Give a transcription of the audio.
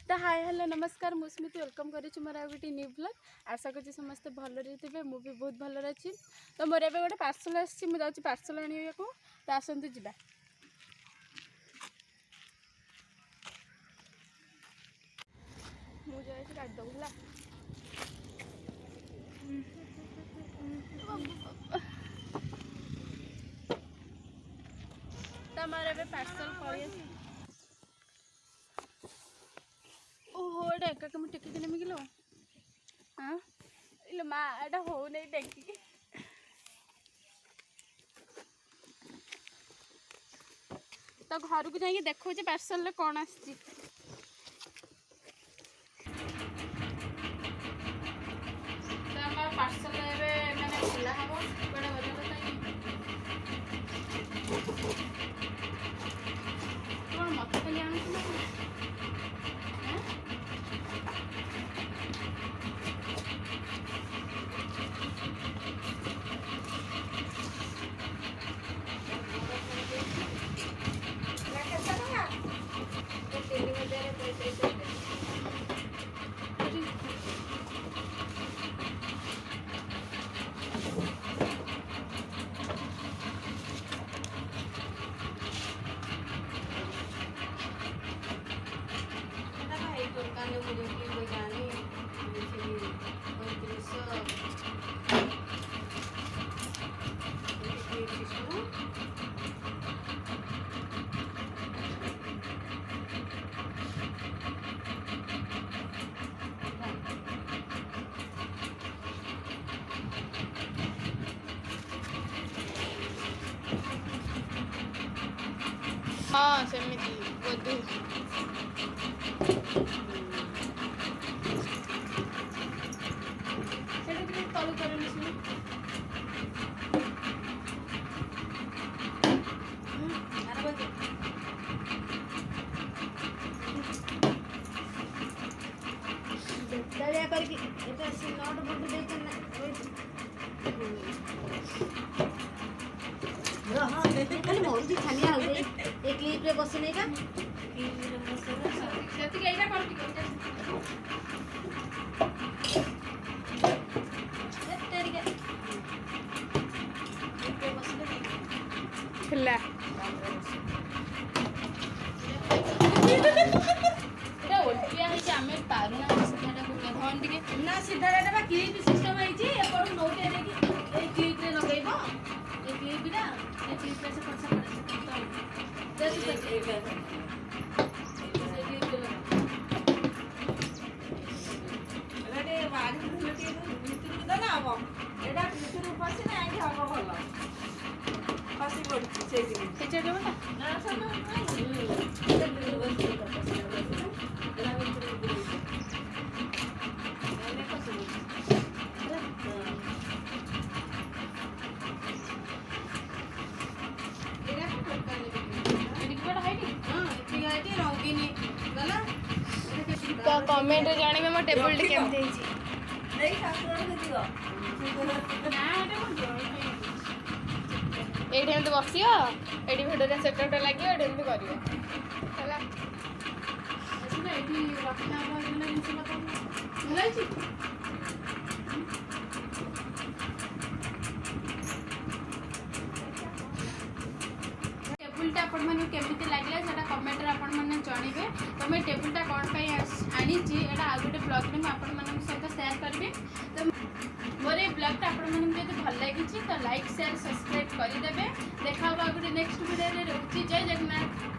ତ ହାଏ, ହ୍ୟାଲୋ, ନମସ୍କାର, ମୁଁ ସ୍ମିତି welcome କରୁଛି ମୋର ଆଉ ଗୋଟେ ନ୍ୟୁ ବ୍ଲଗ୍। ଆଶା କରୁଛି ସମସ୍ତେ ଭଲରେ ଥିବେ। ମୁଁ ବି ବହୁତ ଭଲରେ ଅଛି। ତ ମୋର ଏବେ ଗୋଟେ ପାର୍ସଲ୍ ଆସିଛି, ମୁଁ ଯାଉଛି ପାର୍ସଲ୍ ଆଣିବାକୁ। ତ ଆସନ୍ତୁ ଯିବା। ମୁଁ ଯାଉଛି, କାଟିଦେବୁ ହେଲା। ତ ଆମର ଏବେ ପାର୍ସଲ୍ ପଳେଇ ଆସିଛି। ଓହୋ, ଏଇଟା ଏକା ମୁଁ ଟେକିକି ନେମି କିଲୋ? ହଁ ଇଲୋ ମା, ଏଇଟା ହଉନାହିଁ ଟେକିକି। ତ ଘରକୁ ଯାଇକି ଦେଖଉଛି ପାର୍ସଲରେ କ'ଣ ଆସିଛି। ତ ଆମର ପାର୍ସଲ ଏବେ ମାନେ ଖୋଲା ହବ। କୁଆଡ଼େ ଗଲା କଥା କି? କ'ଣ ମତେ ଖାଲି ଆଣୁଛୁ ନା କ'ଣ? ଆଁ? କେତେ ଟଙ୍କା? 3035। ଏଇ ଦୋକାନରେ ମୁଁ ଯେତିକି ପଇସା ଆଣି 3500 ସିଷ୍ଟମ। ହଁ, ସେମିତି ବୋଧେ। ସେଟା ଟିକେ ତଳୁ କରନି ଶୁଣି। ଆର ବୋଧେ। ବେତାଳିଆ କରିକି ଏଟା ସେ not ବୋଲ୍ଟ ଦେଇଛନ୍ତି ନା? ଖାଲି ମରୁଛି, ଛାନିଆ ହଉଛି। ଏ କ୍ଲିପ୍ରେ ବସିନି ଏଇଟା। ସେତିକି ଏଇଟା କର ଟିକେ ଏଇଟା। ଟିକେ କ୍ଲିପ୍ରେ ବସିଲେ ହେଲା। ଏଟା ଓଲଟିଆ ହେଇଛି, ଆମେ ପାରୁନା ସିଧାଟାକୁ। ଧନ ଟିକେ। ନା, ସିଧାଟା ବା କ୍ଲିପ୍ ସିଷ୍ଟମ ହେଇଛି। ଏପଟୁ ନଉଟେଇ ଦେଇକି ଏଇ କ୍ଲିପ୍ରେ ଲଗେଇବ। ଏଇ କ୍ଲିପ୍ଟା, ଏଇ କ୍ଲିପ୍ଟା ସେପଟ ସେପଟ ସେଇ କ୍ଲିପ୍ରେ ଲଗେଇବ। ଏଟା ଟିକେ ବାରି ଟିକେ ଭିତରକୁ ଦେଲେ ହବ। ଏଇଟା ଭିତରକୁ ପଶିଲେ ଯାଇକି ହବ ଭଲ। ଖସି ପଡୁଛି ସେଇଥିପାଇଁ। ସେଇ ଟେବୁଲଟା। ନା, ସେଟା ଭିତରକୁ ଏଟା ଭିତରକୁ ବୁଲେଇଛି। ଖସି ପଡୁଛି। ହେଲା। ଏଇଟା ଦୋକାନରେ ବିକ୍ରି। ଏଠିକି ବଡ଼ ହେଇନି। ହଁ, ଏତିକି ହେଇଛି, ରଙ୍ଗିନୀ ଗଲା। ତ କମେଣ୍ଟରେ ଜଣେଇବେ ମୋ ଟେବୁଲଟି କେମିତି ହେଇଛି। ନେଇ ଶାଶୁଘରକୁ ଯିବ। ନା, ଏଇଟା ମୁଁ ଡ୍ରଇଂ ପାଇଁ ଆଣିଛି। ଏଇଠି ଏମିତି ବସିବ, ଏଇଠି ଭିଡ଼ିଓରେ ସେଟଅପ୍ଟା ଲାଗିବ, ଏଇଠି ଏମିତି କରିବ। ହେଲା, ଆସିବ ଏଇଠି ରଖା ହବ ଏଇନା ଜିନିଷ ପତ୍ର। ଭଲ ହେଇଛି। ଟେବୁଲଟା ଆପଣମାନଙ୍କୁ କେମିତି ଲାଗିଲା, ସେଟା କମେଣ୍ଟରେ ଆପଣମାନେ ଜଣେଇବେ। ତ ମୁଁ ଏ ଟେବୁଲଟା କ'ଣ ପାଇଁ ଆଣିଛି, ଏଇଟା ଆଉ ଗୋଟେ ବ୍ଲଗ୍ରେ ମୁଁ ଆପଣମାନଙ୍କ ସହିତ ସେୟାର କରିବି। ତ ମୋର ଏଇ ବ୍ଲଗ୍ଟା ଆପଣମାନଙ୍କୁ ଯଦି ଭଲ ଲାଗିଛି, ତ ଲାଇକ୍, ସେୟାର, ସବସ୍କ୍ରାଇବ୍ କରିଦେବେ। ଦେଖା ହେବ ଆଉ ଗୋଟେ ନେକ୍ସଟ ଭିଡ଼ିଓରେ। ରହୁଛି, ଜୟ ଜଗନ୍ନାଥ।